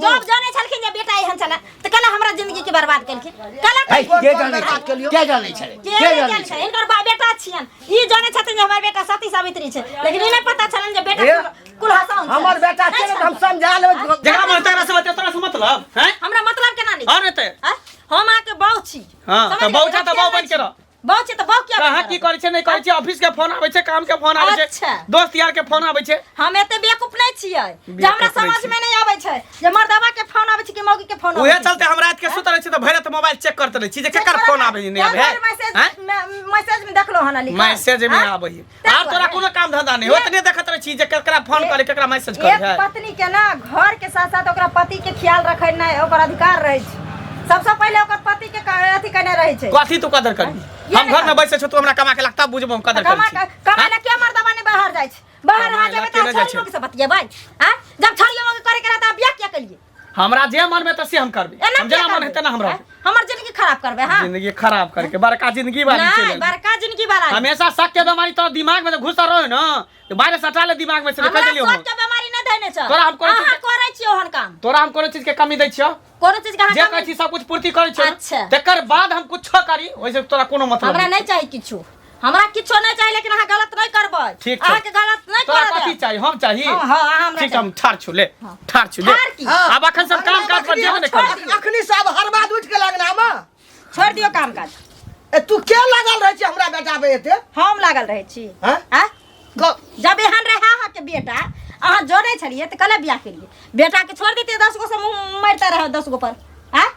जब जाने छलखिन जे बेटा एहन छलै तऽ कला हमरा जिंदगी के बर्बाद केलखिन कला है, के जानै बर्बाद छै केलियौ? के जानै छलै के के नहि जानै जानै छै छलै हिनकर बा बेटा छियन ई जाने छथिन जे हमर बेटा सती सावित्री छै लेकिन ई नहि पता छलनि जे बेटा हे, कुल हसाउन हमर बेटा छै ने तऽ हम समझा लेबै जकरा मन तकरा से बतिया तोरा से मतलब हैं हमरा मतलब केना नहि और नहीं ते आँय? हम अहाँके बाउ छी हाँ, समझ तऽ बाउ गेलियै? छै तऽ बाउ बनि के रह। बाउ छी तऽ बाउ किया कहाँ बनि की के करै छै नहि करै छै ऑफिस के फोन आबै छै काम के फोन आबै छै अच्छा। दोस्त यार के फोन आबै छै रहब? हम एते बेवकूफ नहि छियै जे हमरा बेवकूफ नहि समझ में नहि आबै छै जे मर्दवा के फोन आबै छै कि मौगी के फोन आबै उहे छै। चलते हम रात के सुतल रहै छी तऽ भरि रात मोबाइल चेक करते रहै छी जे केकर फोन आबै छै नहि आबै है मैसेज हैं? मैसेज में देखलो हन लिखल मैसेज में आँय? आबै है तै आर तोरा दुआरे। कोनो काम धंधा नहि होत नहि देखत रहै छी जे केकरा फोन करे केकरा मैसेज करे एक है पत्नी के ना घर के साथ साथ ओकरा पति के ख्याल रखे नहि ओकर अधिकार रहै छै सबसे पहिले ओकर पति के अथी केने रहै छै कथी तू कदर करबी ये हम नहि घर में बैसे छौ तू हमरा कमा के लगता बुझबो हम कदर कमा करै छी कमा ला के मर्दवा नहीं बाहर जाइ छै बाहर कमाय अहाँ ला जेबै के तऽ नहि जाइ छड़ी छै? मोगी से बतियेबै आँ जब छड़ी मोगी करे के रहता बियाह किया केलिए हमरा जे मन में त से हम करबी एना हम किया जेना मन करबै? हेतै ना हमरा आँय? हमर जिंदगी खराब करबै हाँ जिंदगी खराब करके बड़का जिंदगी वाली नहीं चलि बड़का जिंदगी वाला नहीं। हमेशा शक के बीमारी तोरा दिमाग में घुसल रहो ना तो बाहर से हटा ले दिमाग में से निकल हमरा देलियो हम सोच के बीमारी नहीं धैने छ तोरा हम कोनो अहाँ चीज- करै छियै ओहन काम तोरा हम कोनो चीज के कमी दै छियो कोनो चीज के अहाँ जे कमी- कहै छी सब कुछ पूर्ति करै छियो अच्छा। तकर बाद हम कुछो करी ओइसे तोरा कोनो मतलब हमरा नहीं नहीं चाही किछु हमरा किछो नहीं चाही लेकिन अहाँ गलत नहीं करबै ठीक छै। अहाँ के गलत नहीं तोरा करऽ कथी देब। चाही हम चाही हाँ, हाँ, अहाँ हमरा ठीक हम ठार छु ले ठार छु ले ठाढ़ की? हाँ। आब अखन सब काम काज पर जेबे नहि करबै अखनी सब हर बात उठि के लगना मे छोड़ दियौ काम काज ए तू के लागल रहै छै हमरा बेटा पे एते हम लागल रहै छी हाँ? आँ? क- जब एहन रहे अहाँके बेटा अहाँ जोड़ै छलियै तऽ कले बियाह केलियै बेटाके छोड़ देतियै 10 गो से मुँह मारिते रहै 10 गो पर आँ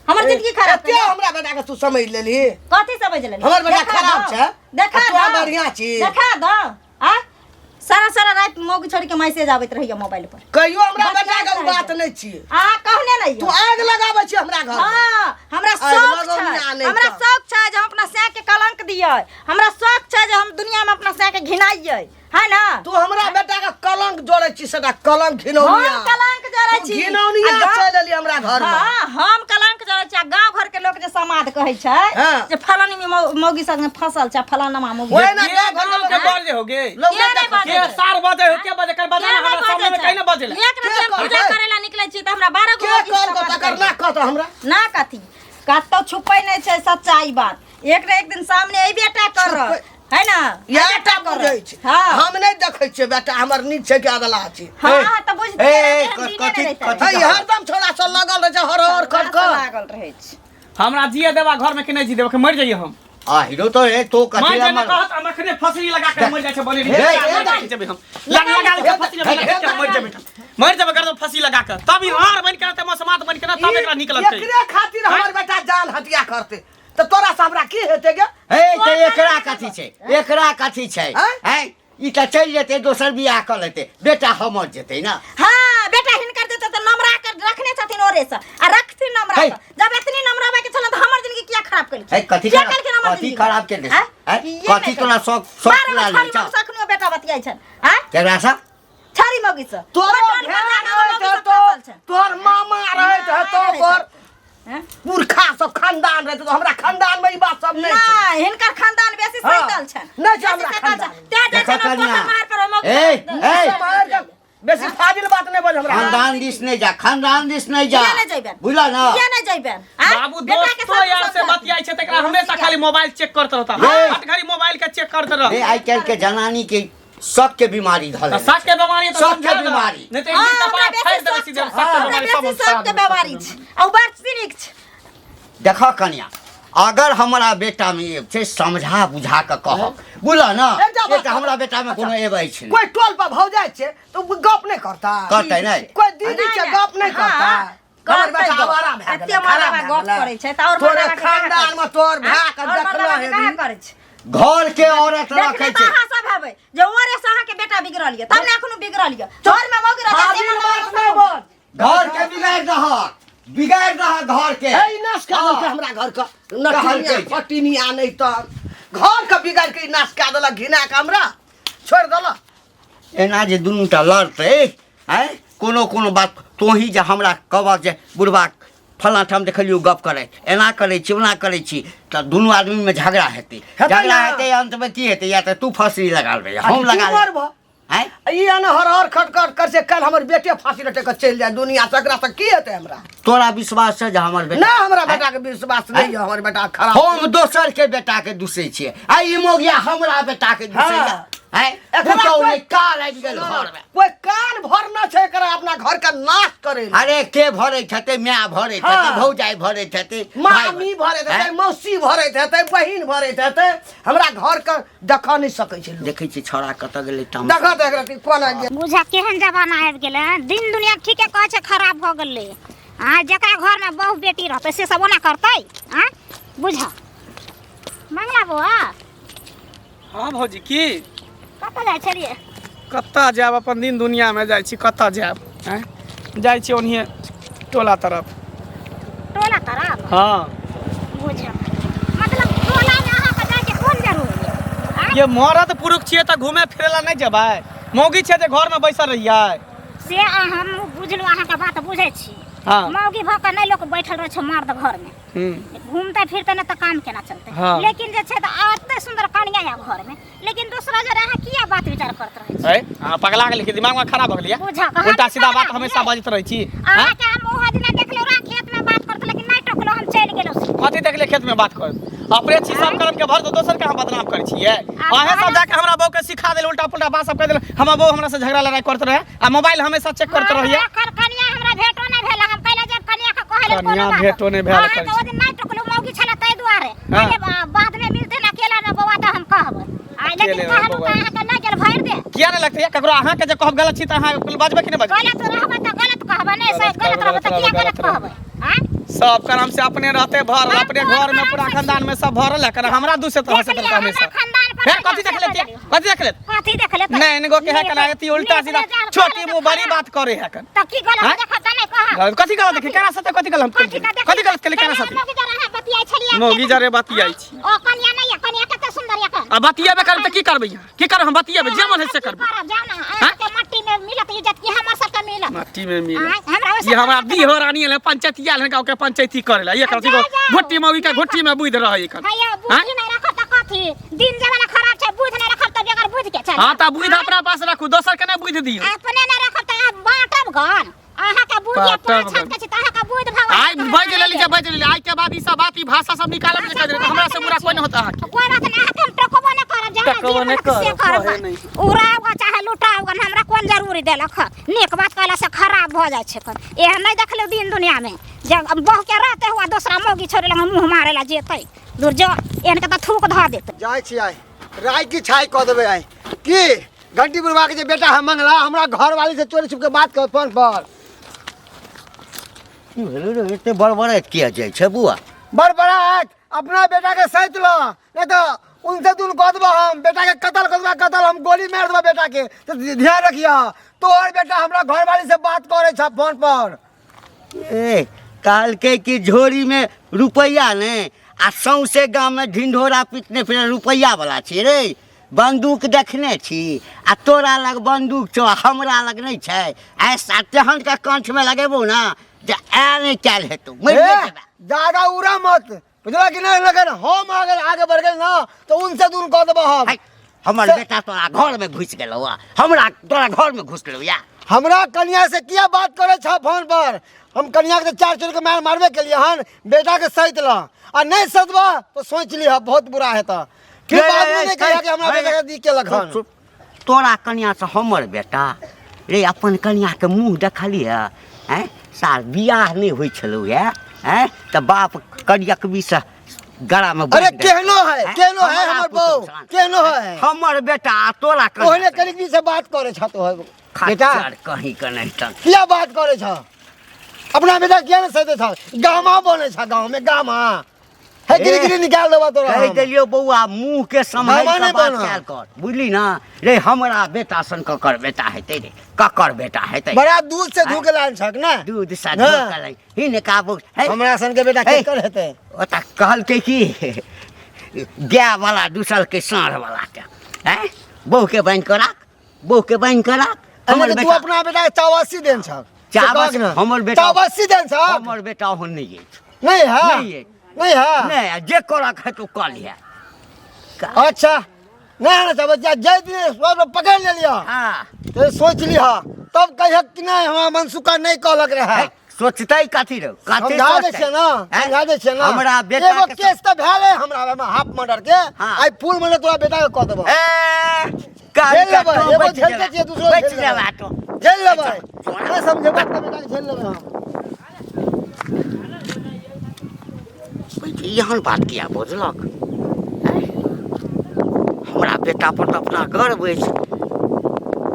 हमर जिंदगी खराब एते हमरा बेटा के तू समझ लेली कथी समझ लेली हमर बेटा देखा खराब दो, छै, देखा आ तोरा दो, बढ़ियां छी। देखा दो आ सारा सारा रात मौगी छोड़ के मैसेज आबैत रहैया मोबाइल पर कहियो हमरा बतियाइत बेटा के उ रहै बात छै। नहि छियै अहाँ कहने नहीं तू आग लगाबै छी हमरा घर में। हाँ हमरा आगि शौक लगौनिया छै नहि हमरा तऽ। शौक छै जे हम अपना सैं के कलंक दियै हमरा शौक छै जे हम दुनिया में अपना सैं के घिनाइयै है ना तू हमरा बेटा के कलंक जोड़ै छी सेटा कलंक घिनौनिया हम कलंक जोड़ै तू छी। घिनौनिया आ गाँव- चलि एली हमरा घर में हाँ हम कलंक जोड़ै छी आ गांव घर के लोग जे समाद कहै छै हाँ। जे फलानी में मौगी संग फसल छै फलाना मौगी ओए ना के गाँव घर गाँव के के लोग बजे होगे लोग के नहीं नहि देखै बाजै के सार बजे हो के बजे कर के बजाना नहि हमरा सामने में बाजै कहीं ना बजे छै? एक के राति हम पूजा कहतै? करे ला निकलै छी तऽ हमरा 12 गो के मौगी कहलको समाद तकर कहै ना कहत हमरा ना कथी कतौ छुपै नहि छै सच्चाई बात एक ने एक दिन सामने अयबे टा कर छुपै- है ना इएह अयबे टा टा करत। बुझै छै हाँ हम नहि देखै छियै बेटा हमर नीक छै कि अदला छै हाँ ए, अहाँ तऽ बुझिते ए, रहबै, ए, हम दिने कथी- नहि रहिते कथी- है हरदम छोड़ा सब लगल रहै छै हर हर रहै। कर कर लागल रहै छै हमरा जिए देबा घर में कि नहीं जी देबा कि मर जाइए हम आ हीरो तो ए तो कथी मर ला जाने मर कहत हम अखने फसली लगा के मर जाइ छै बनेरी हे, लगा के जेबै हम लग लगा के फसली लगा के मर जेबै मर जेबै कर दो फंसी लगा के तब ई हार बन के रहते मसमात बन के ना तब एकरा निक लगतै एकरे खातिर हमर बेटा जान हत्या करते तऽ तोरा से हमरा की हेतै गे हे तऽ एकरा कथी छै एकरा कथी छै आँय? हैं ई तऽ चलि जेतै दोसर बियाह कऽ लेतै बेटा हमर जेतै ना हाँ बेटा हिनकर जेतै तऽ नमरा के रखने छथिन ओरे से आ रखथिन नमरा हे। के जब एतनी नमराबै के छलन तऽ हमर जिंदगी किया खराब केलखिन हे कथी किया खराब केलखिन हमर कथी जिंदगी खराब केने आँय? हैं? किए कथी नहि तोरा केलखिन? शौक शौक बारह पूरा गो लेने छड़ी छौ मौगी अखनो बेटा बतियाइ छनि आँय केकरा सँ छड़ी मौगी से तोरो ओहि टोल पर भेड़ जाके हमर रहैत मौगी सब हेतौ फसल छनि। तोहर मामा रहैत हेतौ नहि रहैत तोहर हैं? पुरखा सब खानदान रहैत हेतौ हमरा खानदान में ई बात सब नहि छै नहि हिनकर खानदान बेसी हाँ। सैतल छनि नहि छै बेसी हमरा सैतल खानदान। छनि। तें जाइ देखऽ छनि कनिया। पोखरि महार पर ओहि मौगी ए, सब- ए। मारि के बेसी फाजिल बात नहि बोल हमरा खानदान दिस नहि जा खानदान दिस नहि जा किया नहि जइबेन? बुझल ना किया नहि जइबेन आँय? बाबू बेटा के दोस्तो साथ यार से सब बतियाइ छै तकरा हमेशा खाली मोबाइल चेक करत रहता हे। हट घड़ी मोबाइल के चेक करत रह रे आइ काल्हि के जनानी के सबके बीमारी धऽ लेने शक के बीमारी तऽ सबके समझा दे। बीमारी। नहि तऽ हाँ, एक दिन हमरा कपार बेसी फाड़ि देबै शौक सीधे छै। शक के हमरा बीमारी सब बेसी शौक के बीमारी छै आ उ बड़ सीनिक छै देख कनिया अगर हमरा बेटा में एब छै समझा बुझा के कहब बुझल ना एकटा बात एक हमरा बेटा में कोनो एब अछि नहि। कोई टोल पर भौजाइ छै तऽ उ गप नहि करता करतै नहि कोई दीदी छै नहि, गप नहि हाँ, करता हमर करतै बेटा गप। आवारा भए एते गेलै मरदाबा खराब भए गप गेलै। करै छै तऽ आओर तोरे मरदाबा के कहाँ खानदान में तोहर भाय के और मरदाबा देखलो के कहाँ हेबी करै छै घर के औरत देखने रखै तऽ छै अहाँ सब हेबै जे ओरे से अहाँके बेटा बिगड़ल यऽ तब ने एखनो बिगड़ल यऽ घर में मौगी रहतै से फाजिल मरदाबा बात नहि बोल घर के बिगाड़ दहक बिगाड़ दहक घर के हे ई नाश कए देलकै हमरा घर के नटिनिया कहलकै। फटिनिया नहि तऽ घर के बिगाड़ के ई नाश कए देलक घिना के हमरा छोड़ि देलक एना जे दुनूटा लड़तै आँय कोनो कोनो बात तोही जे हमरा कहबक जे बुढ़बा फलाँ ठाम देखलियौ गप करैत एना करै छी ओना करै छी तऽ दुनू आदमीमे झगड़ा हेतै हेतै झगड़ा ना। हेतै अन्तमे की हेतै या तऽ तू फसरी लगा लेबै हम तू लगा लेबै मरबह। आँय ई एना हर हर खट खट कर से कल हमर बेटे फांसी लटक के चलि जाए दुनिया से, एकरा से की हेतै हमरा? तोरा विश्वास छै जे हमर बेटा ना, हमरा बेटा के विश्वास नहीं है, हमर बेटा खराब। हम दोसर के बेटा के दुसै छियै आ ई मोगिया हमरा बेटा के दुसै। हाँ। आँय एकरा पुतहु कोई- नहि काल आबि गेल घर में। कोई कान भरना छै एकरा अपना घर के नाश करे ला। अरे के भरै छते, माय भरै छते, हाँ। भौजाइ भरै छते, भाइ मामी भरैत हेतै, आँय? मौसी भरैत हेतै, बहिन भरैत हेतै, हमरा घर के देखऽ नहि सकै छै लोक। देखै छी छौड़ा कतऽ गेलै तामस। देखऽ तऽ एकरा कोना गेल। बुझा केहन जमाना आबि गेलै हँ। दिन दुनिया ठीके कहै छै खराब भऽ गेलै। आ जकरा घरमे बहु बेटी रहतै से सब ओना करतै? आँ बुझा मंगला बौआ। हाँ भौजी, की कतऽ जाइ छलियै? कतऽ जायब, अपन दिन दुनिया में जाइ छी, कतऽ जायब? आँय जाइ छी ओनहिए टोला तरफ। टोला तरफ? हाँ। बुझा मतलब टोला में अहाँके जाइके कोन जरूरी? आँय? ये मरद पुरुष छियै तऽ घूमे फिरे ला नहि जेबै, मौगी छै जे घर में बैसल रहियै। से हम बुझलहुँ, अहाँके बात बुझै छी। हाँ। मौगी भऽ कऽ नहि लोक बैठल रहै छै मर्द घरमे, घूमते फिरते नहि तऽ काम केना चलतै? हाँ। लेकिन जे छै तऽ एते सुन्दर कनिया यऽ घरमे, लेकिन दोसरा जरे अहाँ किया बात विचार करैत रहै छी? है अहाँ पगला गेलियै कि दिमाग में खराब भऽ गेलियै? बुझा कहाँ उल्टा सीधा पगला बात हमेशा गेलियै? बजैत रहै छी। हाँ? अहाँके हम ओहो दिना देखलहुँ रह खेतमे बात करैत, लेकिन नहि टोकलहुँ, हम चलि गेलहुँ। कथी देखले खेत में बात कर? अपने छी सब कर्म के भर तो दोसर के हम बदनाम करै छियै। अहें सब जाके हमरा बहू के सिखा देल, उल्टा पुल्टा बात सब कह देल। हमर बहू हमरा से झगड़ा लड़ाई करत रहे आ मोबाइल हमेशा चेक करत रहिए। हमरा एखन कनिया हमरा भेटो नहि भेल, हम कैला जायब कनिया के कहै लेल कोनो कनिया बात? भेटो नहि भेल अहाँ करै तऽ ओ दिन नहि टोकलहुँ, मौगी छलै ताहि दुआरे। हाँ। अरे बाद में मिलते ना अकेला में बौआ तऽ हम कहबै। आ लेकिन अकेले में कहलहुँ बौआ। तऽ अहाँके नहि गेल भरि दे। किया नहि लगतै? ककरो अहाँके जे कहब गलत छी तऽ अहाँ बजबै कि नहि बजबै? गलत रहबै तऽ गलत कहबै, नहि से गलत गलत कहबै, रहबै तऽ किया गलत गलत कहबै? आँय? सब करम से अपने रहते भरल, हम अपने कोन घर में करम पूरा से खानदान में सब भरल है, कर हमरा दूसरे तरह से देखलियै, करता हमेशा। हमरा खानदान पर फिर नहि कथी जा देख लेती? सकलियै। कथी देख लेत? कथी देख लेत? नहीं इनको के है कना अति उल्टा सीधा छोटी मुंह बड़ी बात करे है कन। तऽ की गलत हाँ? देखब तऽ नहि कहब। गलत कथी गलत देखे केना सते? कथी गलत हम कथी का कथी गलत केले केना सते? मौगी जरा अहाँ बतियाइ छलियै। मौगी जरे बतियाइ छी। ओ कनिया नहि यऽ, कनिया कते सुन्दर यऽ कन। आ बतियेबे करब तऽ की करबै यहाँ? की करब हम? बतियेबै जे मन है से करबै। करब जाउ ने, अहाँके मट्टी में मिलत इज्जत कि हमर सबके मिलत? मट्टी में मिलत। आँय, हमरा ओहि ये हमरा सब दीहो रानी एलै, पंचायती आयल गाँव के पंचायती करे ला। ये कर जाउ, जाउ। घुट्टी मौगी के घुट्टी में बुझ रहै एखन। हैया बुद्धि नहि रखब तऽ कथी? दिन जमाना खराब छै, बुद्धि नहि रखब तऽ बगैर बुद्धि के चलब। हाँ तऽ बुद्धि अपना पास रखू, दोसर के नहि बुद्धि दियौ। अपने नहि रखब तऽ अहाँ बाँटब गन। अहाँके बुद्धि बाँटब पाँच गन। हाथ के छै तऽ अहाँके बुद्धि भगवान आइ बाजि लेली जे बाजि लेली, आइ के बाद ई सब बात ई भाषा सब निकालब जे कह देबै, हमरा से बुरा कोई नहि होता अहाँके। कोई बात नहीं, अहाँके हम टोकबो नहि करब, जहाँ टोकबो जे नहि मन से करब, करब। कहे नहि। उड़ाओ चाहे लुटाओ गन, हमरा कोन जरूरी देलक हँ? नीक बात कहला से खराब भऽ जाइ छै कन। एहन नहि देखलहुँ दिन दुनिया में जे बहु के रहते हुआ दोसरा मौगी छोड़े लग मुँह मारे ला जेतै। दूर जो, एहन के तऽ थूक धऽ देतै। जाइ छी आइ राय की छाई कऽ देबै आइ की घंटी बुढ़वा के जे बेटा है मंगला हमरा घरवाली से चोरी छुप के बात कर फोन पर। की भेलै रे, एते बड़बड़ाइत किया जाइ छै बुआ? बड़बड़ाइत अपना बेटा के सैत ल, नहीं तो उनसे दून कऽ देबो हम, बेटा के कत्ल कर देबो, कत्ल हम गोली मार देबो बेटा के। तो ध्यान रखिया तोहर बेटा हमरा घरवाली से बात करे छ फोन पर। ए कहलकै कि झोरी में रुपैआ ने आ सौंसे गाँव में ढिंढोरा पीटने फिर रुपैआ वाला छी रे। बंदूक देखने छी आ तोरा लग बंदूक छौ आ हमरा लग नहि छै। ऐसा तेहन के कंठ में लगेबो ना जे ऐ नहि कयल हेतौ, मरिए जेबै। ज्यादा उड़ा मत, बुझला कि नहीं? लगन हम आगे आगे बढ़ गए ना तो उनसे दूर कऽ देबो हम। है, हमर बेटा तोरा घर में घुसि गेलौ आ हमरा तोरा घर में घुसलौ या। हमरा कन्या से किया बात करे छ फोन पर? हम कन्या के चार चोर के मार मारबे के लिए हन, बेटा के सैत ल आ नहीं सतबा तो सोच लिह बहुत बुरा हेता। फिर बाद में नहीं कहिया कि हमरा बेटा के दी के लखन। चुप, तोरा कन्या से हमर बेटा रे अपन कन्या के मुँह देखलियै आँय? सार बियाह नहि होइ छलौ या आँय तऽ बाप करियकबी से गला में अरे बान्हि देलकै। केहनो है, आँय? केहनो है हमरा हमर पुतहु बहू, सन। केहनो है। हमर बेटा आ तोरा कन्या ओहने से। कनिक से बात करे छ तो बेटा खच्चर कहीं के नहीं तन। किया बात करे छ? अपना बेटा किया नहीं सैते छ? गामा बने छ गाँव में गामा है, गिरी गिरी निकाल देबा तोरा। कहि हम। देलियौ बौआ मुँह के सम्हारि गामा कऽ नहि बात बनऽ। कयल कर, बुझली ना रे? हमरा बेटा सन ककर बेटा हेतै रे? ककर बेटा हेतै? बड़ा दूध से धू के लान छक ना, दूध से हाँ। धो के लाइन हिनका बौ हे, हमरा सन के बेटा हे। केकर हेतै? ओतऽ कहलकै कि गाय वाला दूसलकै साँढ़ वाला के। आँय बहू के बान्हि कऽ राख, बहू के बान्हि कऽ राख। हमर हमर तू बेटा अपना बेटा के चावासी देन छक। चावस हमर बेटा चावासी देन छक। हमर बेटा ओहन नहि अछि। नहीं है, नहीं अछि। नहीं है, नहि, जे करक हेतौ कऽ लिहे। अच्छा नहीं आना चाहबै छियै। जाहि दिन सब पकड़ि लेलियै हाँ तो सोच लिह, तब कहिए कि नहीं हमरा मनसुखा नहीं कहलक रहे। सोचतै कथी रौ, कथी समझा दै सोचतै? छियै ना, हैं? समझा दै छियै ना। हमरा बेटा एगो के केस तऽ भेलै हमरा हाफ मर्डर के, हाँ। आइ फुल मर्डर तोरा बेटा के कऽ देबौ। ए, कान झेल लेबै, कटो, एगो बचि झेलते गेला। छियै, दूसरो बचि झेल लेबै। गेला तो। झेल लेबै, नहि समझेबै तऽ बेटा के झेल लेबै हम। एहन बात किया बजलक? हमरा बेटा पर तऽ अपना गर्व अछि,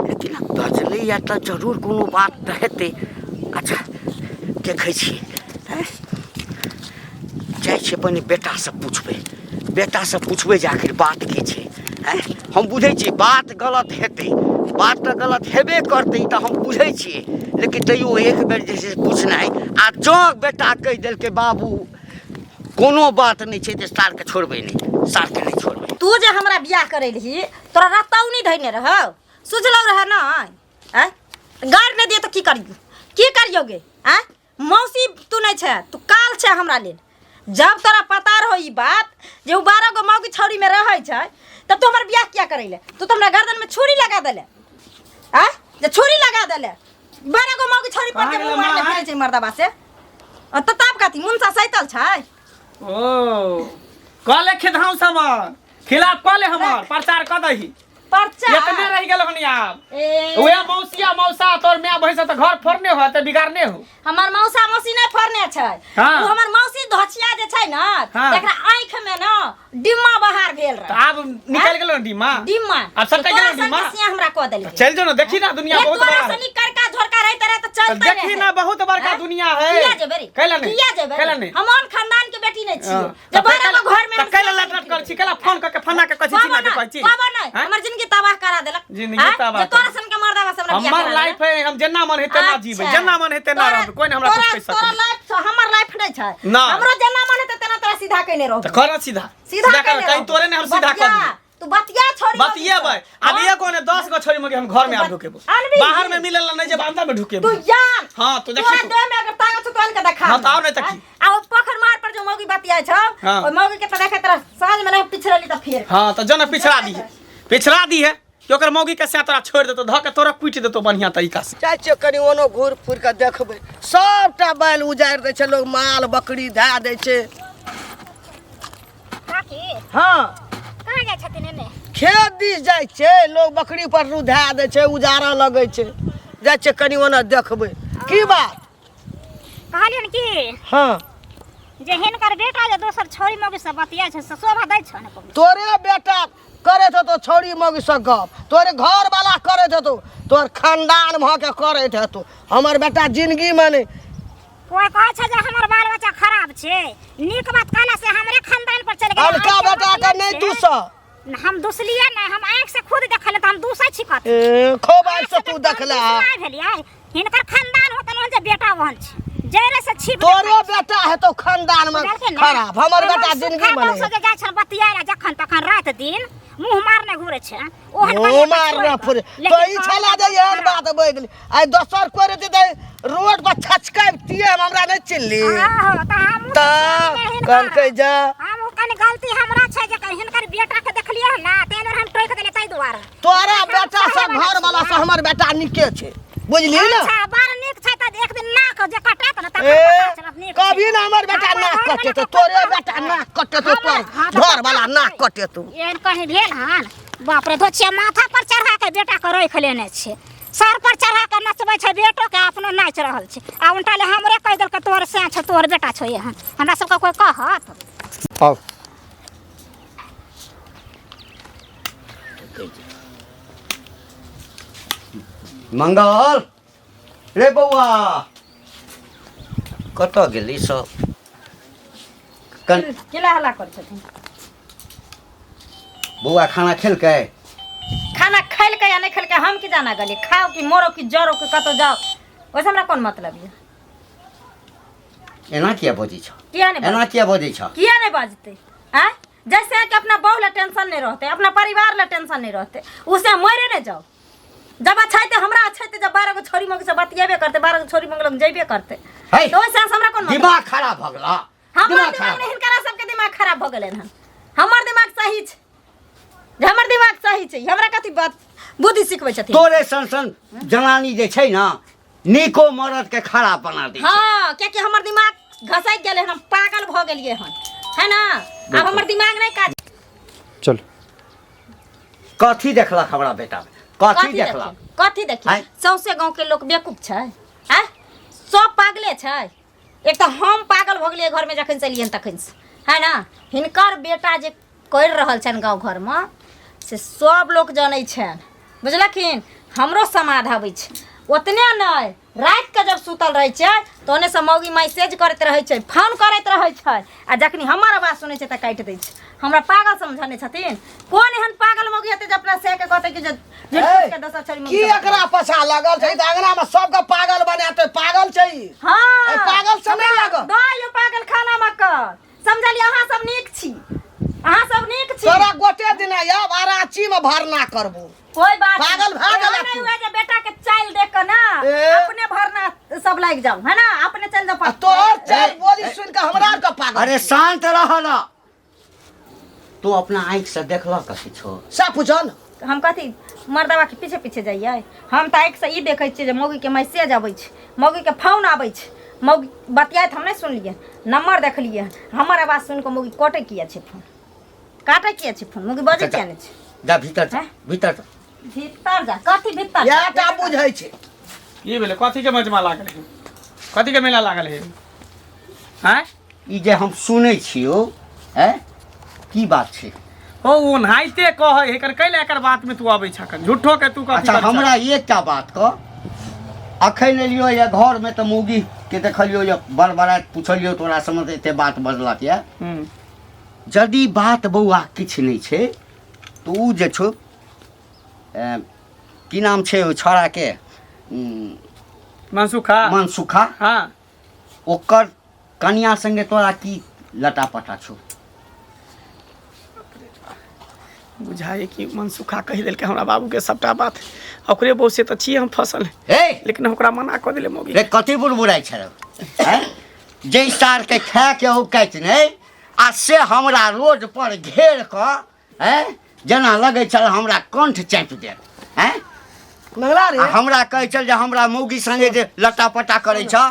लेकिन आब बजलैए तऽ जरूर कोनो बात तऽ हेतै। अच्छा देखै छियै, जाइ छियै पहिने बेटासँ पुछबै, बेटासँ पुछबै जे आखिर बात की छै। आँय, हम बुझै छियै बात गलत हेतै, बात तऽ गलत हेबे करतै, तऽ हम बुझै छियै, लेकिन तैयो एक बेर जे छै से पुछनाइ। आ जँ बेटा कहि देलकै बाबू कोनो बात नहि छै, तऽ सारके छोड़बै नहि, सारके नहि छोड़बै। तू जे हमरा बियाह करेलही तोरा रतौनी धैने रहौ, सुझलौ रहे नहि? आँय, गारि नहि दिए तऽ की करियौ, की करियौ गे? आँय मौसी, तू नहि छै, तू काल छै हमरा लेल। जब तोरा पता रहो ई बात जे ओ 12 गो मौगी छौरीमे रहै छै, तब तू हमर बियाह किया करैले? तू तऽ हमरा गर्दनमे छुरी लगा देले। आँय, जे छुरी लगा देले 12 गो मौगी छौरी पर के कहाँ मुँह गेलै मारले माय? फिरै छै मर्दबा से। आ तऽ तब कथी मुनसा सैतल छै? ओ कले खेधाउ सामान खिलाफ कले हमर प्रचार क दही। पर्चा एतने रहि गेल हन आब। ए उहे मौसिया मौसा तोर माय भैंस तऽ घर फोड़ने हो तऽ बिगाड़ने हो। हमर मौसा मौसी नहि फोड़ने छै। हाँ। ओ हमर मौसी धोछिया जे छै ने, हाँ। तकरा आँखि में ने डिम्मा बहार भेल तऽ रहे। आब निकल गेल ने डिम्मा? डिम्मा। आब सटक तोरा गेल ने डिम्मा? संग सिया हमरा कऽ देलकै। चलि जो ने, देखी ना दुनिया ए, बहुत तोरा बड़ा है। सनी करका झोरका रहते रहे तऽ तऽ चलते देखी रहे। ना बहुत बड़का हाँ? दुनिया है। किया जेबै रे? कैला नहीं? किया जेबै? कैला नहीं? हम आन खानदान के बेटी नहीं छियै। हाँ। जे तऽ 12 गो घर में तऽ हम कैला सिया लटलट नहीं करै छी? कैला फोन कऽ के फन्ना के कहै छी, कहबो चिन्ना के नहि, कहै छी? कहबो नहि। हाँ? हमर जिंदगी तबाह करा देलक। जिंदगी हाँ? तबाह जे तोरा करा सन के मर्दावा से हमरा बियाह हमर करा लाइफ देलक। है, हम जेना मन है तेना जीबै, अच्छा। जेना मन है तेना रहबै, कोइ ने हमरा कुछ कहि तोरा सकैए। लाइफ छौ, हमर लाइफ नहि छै। नहि। हमरो जेना मन हेतै तेना तोरा सीधा कयने रहबै। तऽ कर सीधा। सीधा कर, कयने कहीं रहबै। तोरे ने हम सीधा कऽ बतिया, दियौ। तू बतिया छोड़ी बतियेबै। आब एगो ने 10 गो छोड़ी मगे हम घर में आब ढुकेबो। आनबी। बाहर में मिलल नहीं जेब, अंदर में ढुकेबो। तू यार। हाँ, तू देखी तोरा तू। देह में अगर ताकत छौ तो आन के देखा। हाँ, तऽ आउ नहि तऽ की। आ ओ पोखर मार पर जो मौगी बतियाइ छौ, हाँ। ओइ मौगी के तऽ देखैत रह, साँझ में नहि पिछड़ली तऽ फेर। हाँ, तऽ जो ने पिछड़ा दी है, पिछड़ा दी है कि ओकर मौगी के से तोरा छोड़ि देतौ, धऽ के तोरा कुटि देतौ बढ़िया तरीका से। जाइ छियै कनि ओनो घूरि फुरि कऽ देखबै, सबटा बैल उजाड़ि दै छै लोग, माल बकरी धए दै छै। काकी। हाँ। कहाँ जाइ छथिन एने? खेत दिस जाइ छै लोग, बकरी पर रू धए दै छै, उजाड़ऽ लगै छै। जाइ छियै कनि ओना देखबै। की बात? कहलियनि की हाँ। जे हिनकर बेटा जे दोसर छौरी मौगी से बतियाइ छै से शोभा दै छौ ने कोनो? तोरे बेटा करैत हेतौ छौरी मौगी से गप, तोरे घर वाला करैत हेतौ, तोर खानदान भऽ के करैत हेतौ, हमर बेटा जिंदगी में नहि। कोइ कहै छै जे हमर बाल बच्चा खराब छै, नीक बात कहला से हमरे खानदान पर चलि गेलै। अलका आँखि के बेटा के मतलब नहि छै। दूस। हम दुसलियै नहि, हम आँखि से खुद देखलियै तऽ हम दूसै छी कथी? ए, खूब आँखि से तू देखले। नहि भेलियै, हिनकर खानदान होतन ओहन जे बेटा ओहन छै, जड़े से छिप तोरे बेटा हेतौ खानदान में बुझलखिन ने? खराब, हमर हमर बेटा सुखा जिंदगी में बौस नहि। जे जाइ छल बतियाय ला जखन तखन राति दिन मुँह मारने घुरै छै, ओहन मुँह कनिया के मारने छोड़ि कऽ। फुरे। लेकिन तो ई कहै छला छै जे एहन खराब। बात बजि गेली, आइ दोसर कोइ रहतै तऽ रोड पर छचकैबतियै, हम हमरा नहि चिन्हली। आहो, तऽ हमहूँ तऽ सोचलियै हिनकर। कहलकै जे हमहूँ कनि गलती हमरा छै जे हिनकर बेटा के देखलियै हन ने, ताहि दुआरे हम टोकि देलियै ताहि दुआरे। तोरा हम बेटा से सहे वाला घर वाला से छियै। हमर बेटा नीके छै, बुझली ने? अच्छा, बड़ नीक छै तऽ एक दिन नाक जे कटत ने तखन ए, पता चलत नीक छै। कभी ना हमर बेटा हमर नाक घरवला कटेतौ, के तोरे पता बेटा होतै। नाक कटेतौ, तोर हाँ, तऽ घर वाला पता नाक होतै। कटेतौ। एहन कहीं भेल हन? बाप रे, धोछिया माथा पर चढ़ा के बेटा के रखि लेने छै, सर पर चढ़ा के नचबै छै बेटो के, अपनो नाचि रहल छै, आ उनटा ले हमरे कहि देलकै तोहर सैं छौ, तोहर बेटा छौ एहन। हमरा सबके कोइ कहत? आउ। मंगल रे बौआ, कतऽ गेली सब? कन केला हल्ला करै छथिन? बौआ खाना खेलकै? खाना खेलकै या नहि खेलकै हम की जाना गेलियै। खाओ कि मरो कि जरो कि कतौ जाओ, ओहिसँ हमरा कोन मतलब यऽ? एना किया बजै छौ? किया नहि? एना किया बजै छौ? किया नहि बजतै? आँय, जैसे कि अपना बहू ला टेंशन नहीं रहते, अपना परिवार ला टेंशन नहीं रहते, उसे मरे नहीं जाओ। जब अच्छा है हमरा अच्छा है, जब 12 गो छोरी मग से बतियेबे करते, 12 गो छोरी मग लग जेबे करते, है। तो ओइसे हमरा कोन मतलब? दिमाग खराब भऽ गेला। हमर दिमाग दिमाग खराब। नहीं, हिनकरा सबके दिमाग खराब भऽ गेलनि हन, हमर दिमाग सही छै। जे हमर दिमाग सही छै हमरा कथी बात बुद्धि सिखबै छथिन तोरे सन सन जनानी जे छै ने नीको मरद के खराब बना दै छै हाँ कियाकि हमर दिमाग घसकि गेलै हन हम पागल भऽ गेलियै हन है ना आब हमर दिमाग नहि काज चल कथी देखलक हमरा बेटा में कथी देखलक कथी देखी आँय? सौंसे गाँव के लोक बेवकूफ छै आँय सब पागले छै एक तऽ हम पागल भऽ गेलियै घरमे जखन से एलियनि तखन से है ना हिनकर बेटा जे करि रहल छनि गाँव घरमे से सब लोक जनै छनि बुझलखिन हमरो समाद अबै छै ओतने नहि रातिके जब सुतल रहै छै तऽ ओन्नेसँ मौगी मैसेज करैत रहै छै फोन करैत रहै छै आ जखनी हमर आवाज सुनै छै तऽ काटि दै छै हमरा पागल समझने छथिन कोन एहन पागल मौगी हेतै जे अपना से के कहतै कि जे झूठ फूस के दोसर छोरी की एकरा पछा लगल छै तऽ अंगना में सबके पागल बनाते पागल छै ई। हाँ ए, पागल से नहि लागल। दऽ पागल खाना मे कऽ समझलियै अहाँ सब नीक छी अहाँ सब नीक छी तोरा गोटे दिन आयब आ रांची में भरना करबो कोई बात पागल भए एहन गेला नहि तू। हुए जे बेटा के चाल देख के ना ए। अपने भरना सब लागि जाओ है ना अपने चल जाओ आ तोहर चाल बोली सुन के हमरा आर के पागल अरे शांत रह ना तू अपना आँखि से देखलक किछो से पूछल हम कथी मर्दवा के पीछे पीछे जाइए हम तऽ आँखिसँ ई देखै छियै जे मौगीके मैसेज अबै छै मौगीके फोन आबै छै मौगी बतियाइत हम नहि सुनलियै नम्बर देखलियै हमर आवाज सुनि कऽ मौगी कटै किया छै फोन काटै किया छै फोन मौगी बजै किया नहि छै जा भीतर जा हैं? भीतर जा भीतर जा कथी भीतर जा? इएह टा बुझै छै की भेलै कथी के मजमा लागल है कथी के मेला लागल है आँय ई जे हम सुनै छियौ हैं की बात छै ओ ओनाहिते कहै है एकर कैला एकर बात में तू अबै छखन झूठो के तू कथी अच्छा करै छह? हमरा एकटा बात कह अखन एलियो ये घरमे तऽ मौगी के देखलियो ये बड़बड़ाइत पुछलियो तोरा समझ एते बात बजलक ये हम्म। यदि बात बौआ किछु नहि छै तऽ उ जे छौ की नाम छै ओहि छौड़ाके मनसुखा मनसुखा हाँ ओकर कनिया संगे तोरा की लटा पटा छौ बुझाए कि मनसुखा कहि देलकै हमरा बाबूके सबटा बात ओकरे बहू से तऽ छियै हम फसल हे लेकिन ओकरा मना कऽ देले मौगी रे कथी बुड़बुड़ाइ छल हैं जै सारके खाए के औकाति नहि आ से हमरा रोड पर घेर कऽ हैं जेना लगै छल हमरा कंठ चापि देत हैं मंगला रे आ हमरा कहै छल जे हमरा मौगी संगे जे लटा पटा करै छ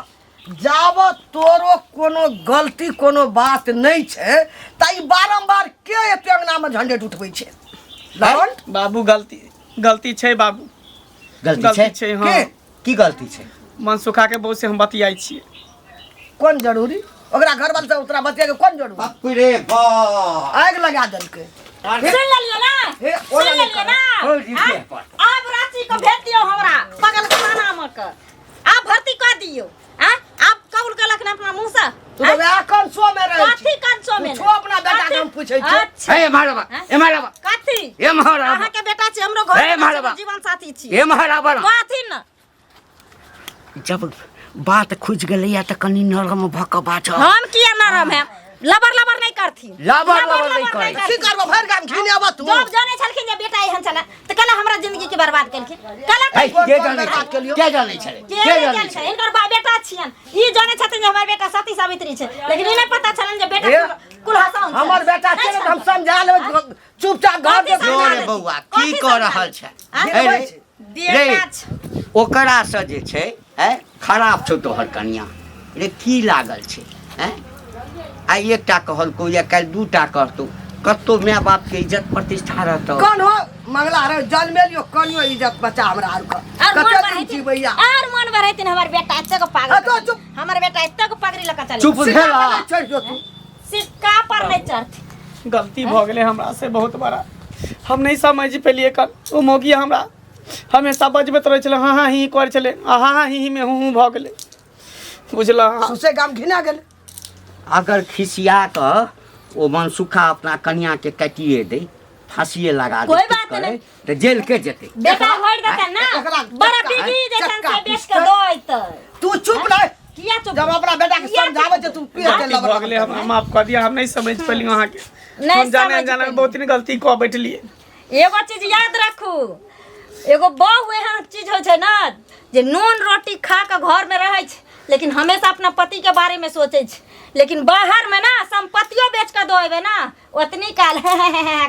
जाबत तोरो कोनो गलती कोनो बात नहि छै तऽ ई बारम्बार के एते अंगनामे झंडेट उठबै छै लवन बाबू गलती गलती छै बाबू गलती गलती छै छै हँ के की गलती छै मनसुखा के बहू से हम बतियाइ छियै कोन जरूरी ओकरा घर वाला से ओकरा बतिया के कोन जरूरी बाप रे बाप आगि लगा देलकै सुन लेलियै ना हे, सुन ओना नहि लेलियै ना हो जी, आँय? पर। आब रांची के भेज दियौ हमरा पगल खाना मे के आब भर्ती कऽ दियौ आँय? आब कबूल केलक ना अपना मुँह से तू तऽ वएह कंसो में रहै कथी कंसो में पूछो अपना बेटा के हम पूछै छियै। अच्छा हे मारबा ए मारबा कथी ए मारबा अहाँ के बेटा छी हमरो घर हे मारबा। जीवन साथी छी ए मारबा कथी न जब बात खुजि गेलैया तऽ कनि नरम भऽ कऽ बाजऽ हम किया नरम है लबर लबर नहीं करथिन लबर लबर नहि करै की करबो भरि गाम घिनेबऽ तू जब जाने छलखिन जे बेटा एहन छलै तऽ कला हमरा जिंदगी के बर्बाद केलखिन कला है, कोन के कोन जानै बर्बाद छै केलियौ? के जानै छलै के के नहि जानै जानै छलै छै हिनकर बा बेटा छियन ई जाने छथिन जे हमर बेटा सती सावित्री छै लेकिन ई नहि पता छलनि जे बेटा हे, कुलहसाउन छै। हमर बेटा छै ने तऽ हम समझा लेबै चुपचाप घर कथी देखू समझा रे देती? बौआ की कथी कऽ समझा रहल देती? छै आँय? हे रे, रे बेटा छै। ओकरासँ जे छै है खराब छौ तोहर कनिया रे की लागल छै हैं आइ एकटा कहलकौ या काल्हि दूटा कहतौ कतौ माय बापके इज्जत प्रतिष्ठा रहतौ कौन हो मंगला रे जन्मेलियो कनियो इज्जत बचा हमरा आर के और मन कते दिन बढ़ैतिन जीवैया और मन बढ़ैतिन हमर बेटा एतेक पागल अ तो चुप। हमर बेटा एतेक पगड़ी लऽ कऽ चलै चुप भेला चढ़ जो तू सिक्का पर नहीं चढ़ती गलती भऽ गेलै हमरा से बहुत बड़ा हम नहि समझ पेलियै कल ओ मौगी हमरा हमेशा बजबैत रहै छलै हाँ हाँ ही करै छलै आ हाँ हाँ ही ही मे हूँ हूँ भऽ गेलै बुझलऽ सौंसे गाम घिना गेल अगर खिसिया कऽ ओ मनसुखा अपना कनिया के काटिए दे फांसिए लगा दे कोई किछु बात करे, नहीं। तऽ जेल के जेतै बेटा होड़ देते ना एकरा बड़ा चक्का- बिगी जैसन चक्का से बेच के पिसतै। दो तू चुप रह किया चुप जब अपना बेटा के किया समझाबै छै तू पिए के गलती भऽ गेलै हमरा माफ कऽ दिअ हम नहि समझ पेलियै अहाँके नहि हम जाने समझ अनजाने में पेलियै। बहुत ही गलती कऽ बैठलियै एगो चीज याद रखू एगो बहु एहन चीज होइ छै ने जे नून रोटी खा कऽ घरमे रहै छै लेकिन हमेशा अपना पति के बारे में सोचै छै लेकिन बाहर में ना संपत्तियो बेच के दो एबे ना ओतनी काल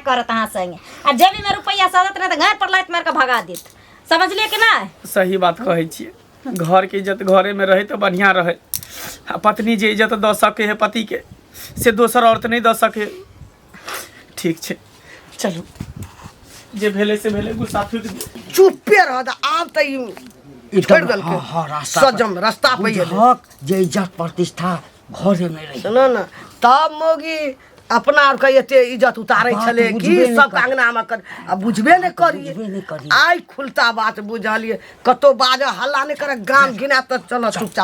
करत अहाँ संगे आ जेबी में रुपैया सदत नहीं तऽ घर पर लात मारि के भगा देत समझलिए कि ना सही बात कहै छियै घरके इज्जत घरेमे रहै तऽ बढ़िआँ रहै आ पत्नी जे इज्जत दऽ सकै है पतिके से दोसर औरत नहि दऽ सकै ठीक छै चलू जे भेलै से भेलै गुस्सा फूकि दियौ चुप्पे रह दे, आब तऽ ई ई छोड़ि तऽ देलकै हाँ, हाँ, रास्ता पर। सजम रास्ता पे एलै। बुझहक जे इज्जत प्रतिष्ठा घरे में रही सुनो ने तब मौगी अपना आरके एते इज्जत उतारै बात छलै कि बुझबे नहि सब करी। अंगनामे कर आ बुझबे नहि बुझबे नहि करियै करियै। आइ खुलता बात बुझलियै कतौ बाजऽ हल्ला नहि करऽ गाम घिना तऽ चलऽ चुपचाप।